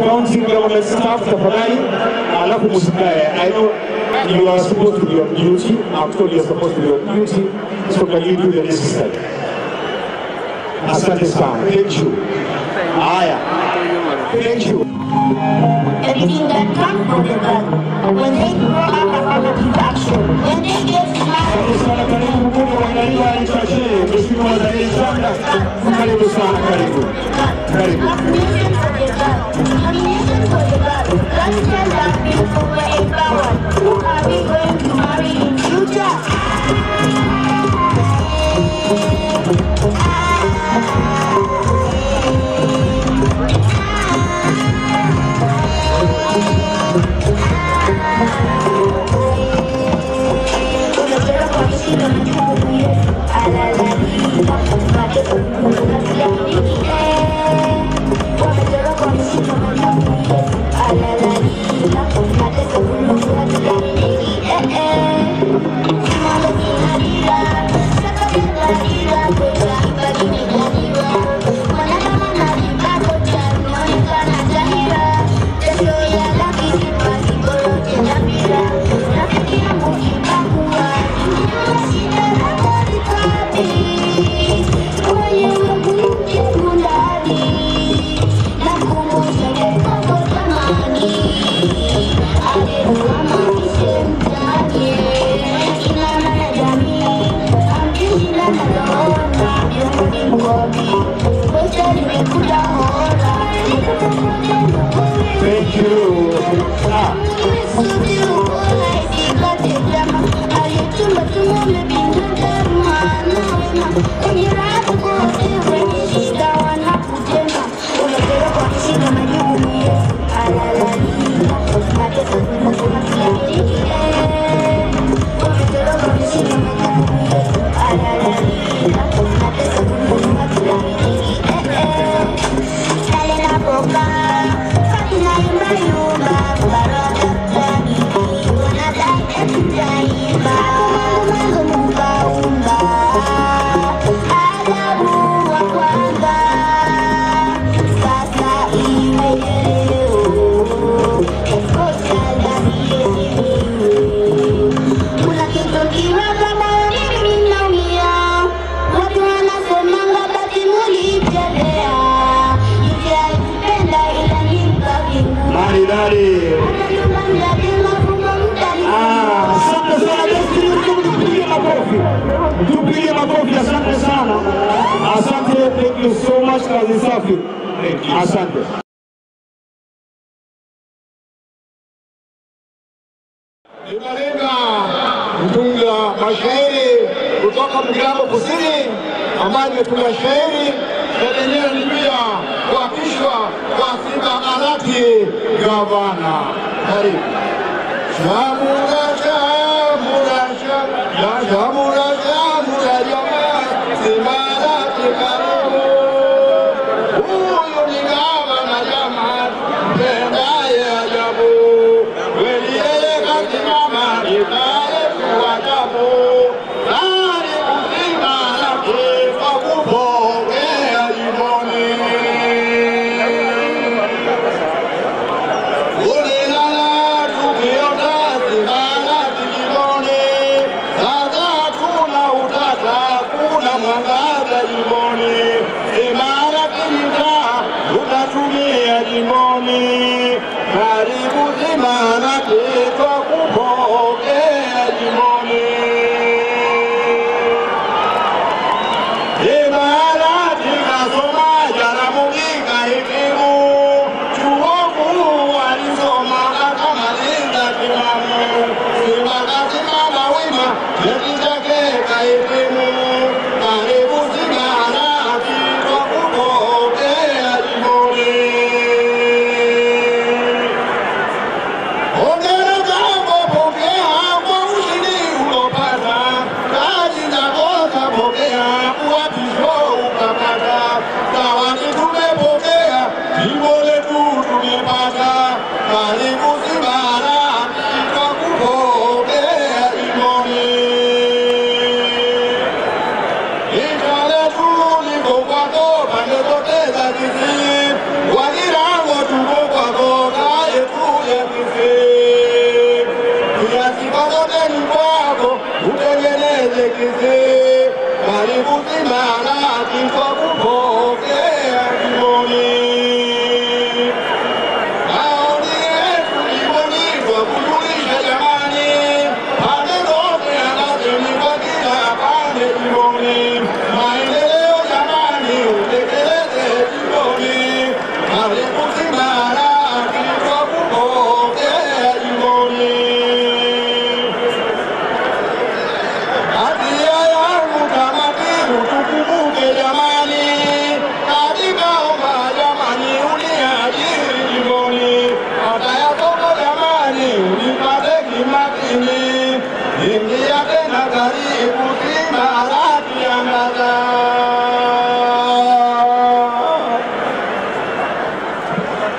County government staff tafadhali, alafu msikae. I know you are supposed to be on duty. I'm told you are supposed to be on duty. So can you do the necessary? Asante sana. Thank you. Haya. Thank you. Everything that comes from the God. When they grow up, affirmative action. When they get Asante sana, karibu mbunge wa Ngariba Chache, Mheshimiwa Daniel Sanda. Karibu sana, karibu. Karibu. Nomination for the God. Nomination for the God. Let's tell that people were empowered. Who are we going to marry in future? Thank you. Maridadi. Asante sana Destiny, tupigie makofi. Tupigie makofi, asante sana. Asante, thank you so much, kazi safi. Asante. Nimalenga mtunga mashairi kutoka Mgambo Kusini ambaye nimetunga shairi na lenyewe ni pia kuapishwa kwa Simba Arati gavana. Karibu. Shamura shamura shamura shamura jamaa Simba Arati karibu. Huyu ni gavana jamaa mtendaye ajabu. Kweli yeye kasimama ni tarefu ajabu. Karibu Simba Arati kwa kupokea jimboni. Ulilala tukiota Simba Arati jimboni. Sasa kuna utata, kuna mwangaza jimboni. Simba Arati mtaa utatumia jimboni. Karibu Simba Arati kwa kupokea jimboni. Simba Arati kasoma Jaramogi kahitimu. Chuo kikuu alisoma akamaliza timamu. Simba kasimama wima cheti chake kahitimu. Karibu Simba Arati kwa kupokea jimboni. Hongera zako pokea kwa ushindi ulopata. Taji zako kapokea uapisho ukapata. Zawadi tumepokea jimbo letu tumepata. Karibu Simba Arati kwa kupokea jimboni.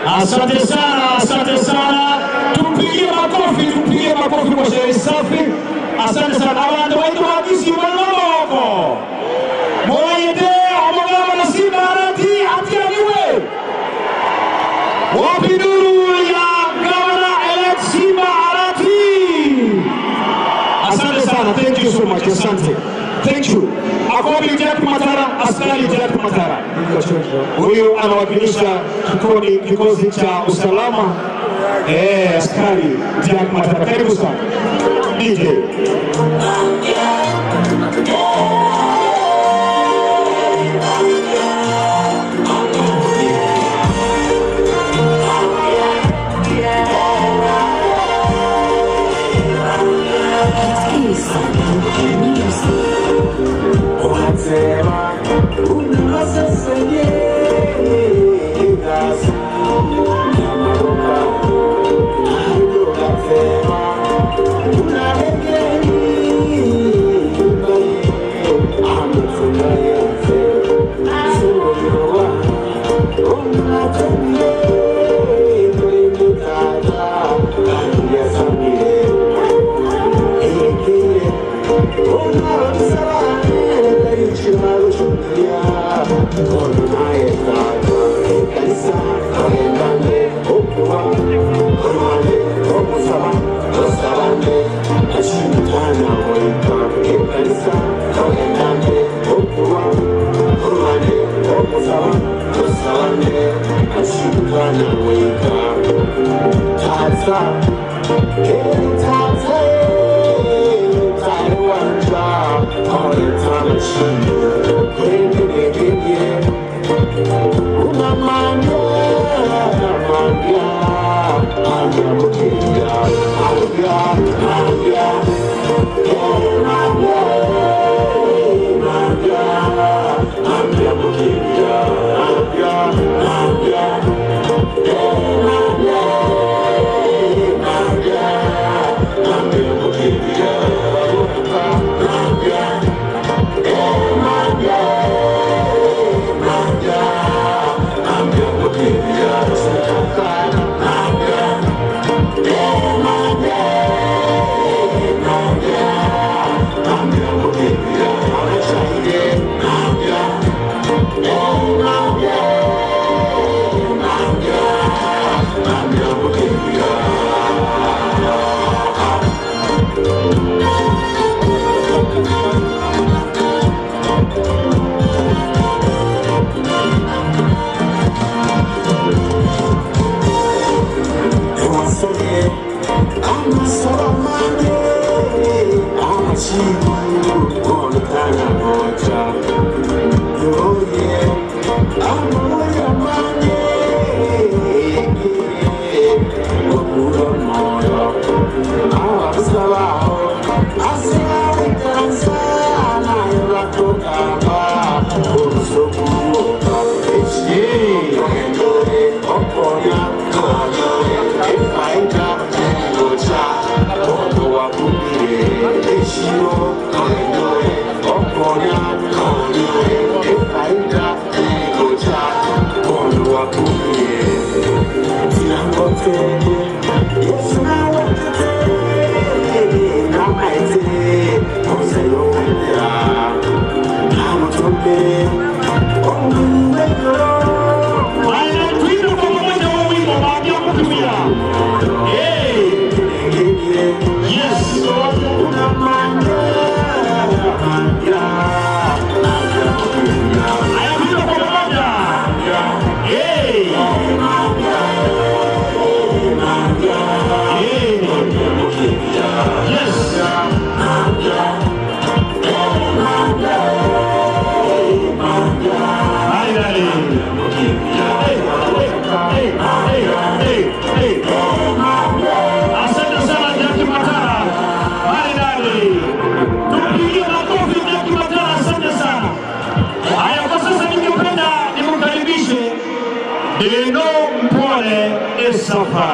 Asante sana, asante sana. Tumpigie makofi, tumpigie makofi kwa sherehe safi. Asante sana. Abantu waitu wakisi waloko. Moyete omogama na Simba Arati atianiwe. Wapi nuru ya Governor elect Simba Arati. Asante sana. Thank you so much. Asante. Thank you. Akobi Jack Matara, askari Jack Matara. Huyu anawakilisha kikosi cha usalama. Askari Jack Matara. Karibu sana. DJ.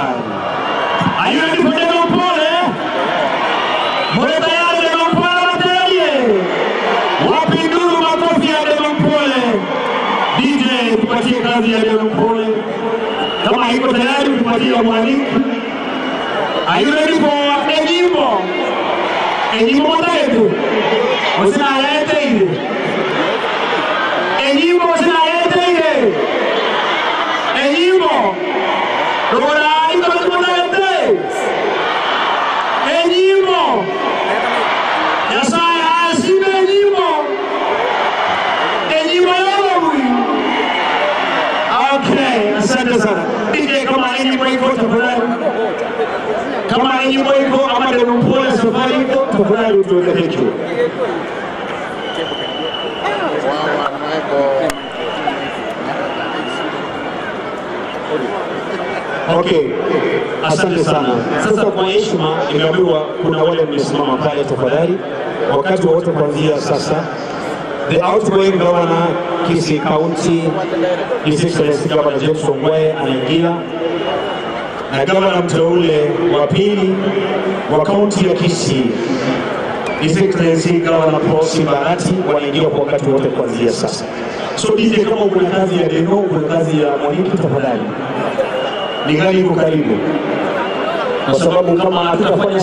Are you ready for Deno Mpole? Mwe tayari Deno Mpole matayari? Wapi nduru makofi ya Deno Mpole? DJ tupatie kazi ya Deno Mpole. Kama iko tayari kupatia Mwaniki. Are you ready for Enyimbo? Enyimbo yetu. Usina yete ile. Enyimbo usina yete ile. Enyimbo. Dora iko yete. Enyimbo. Nyasaye asibe Enyimbo. Enyimbo yao. Okay, asante sana. DJ, kama Enyimbo iko tafadhali. Kama Enyimbo iko ama Denumpola safari iko tafadhali utuweke. Thank you. Okay, asante sana. Sasa kwa heshima nimeambiwa kuna wale mmesimama pale, tafadhali wakati wote kuanzia sasa. The outgoing governor Kisii County, His Excellency Governor James Ongwae anaingia, na governor mteule wa pili wa kaunti ya Kisii, His Excellency Governor Paul Simbarati wanaingia kwa wakati wote kuanzia sasa. So DJ, kama kuna kazi ya Deno, kuna kazi ya Mwaniki, tafadhali ni gari iko karibu, kwa sababu kama hatutafanya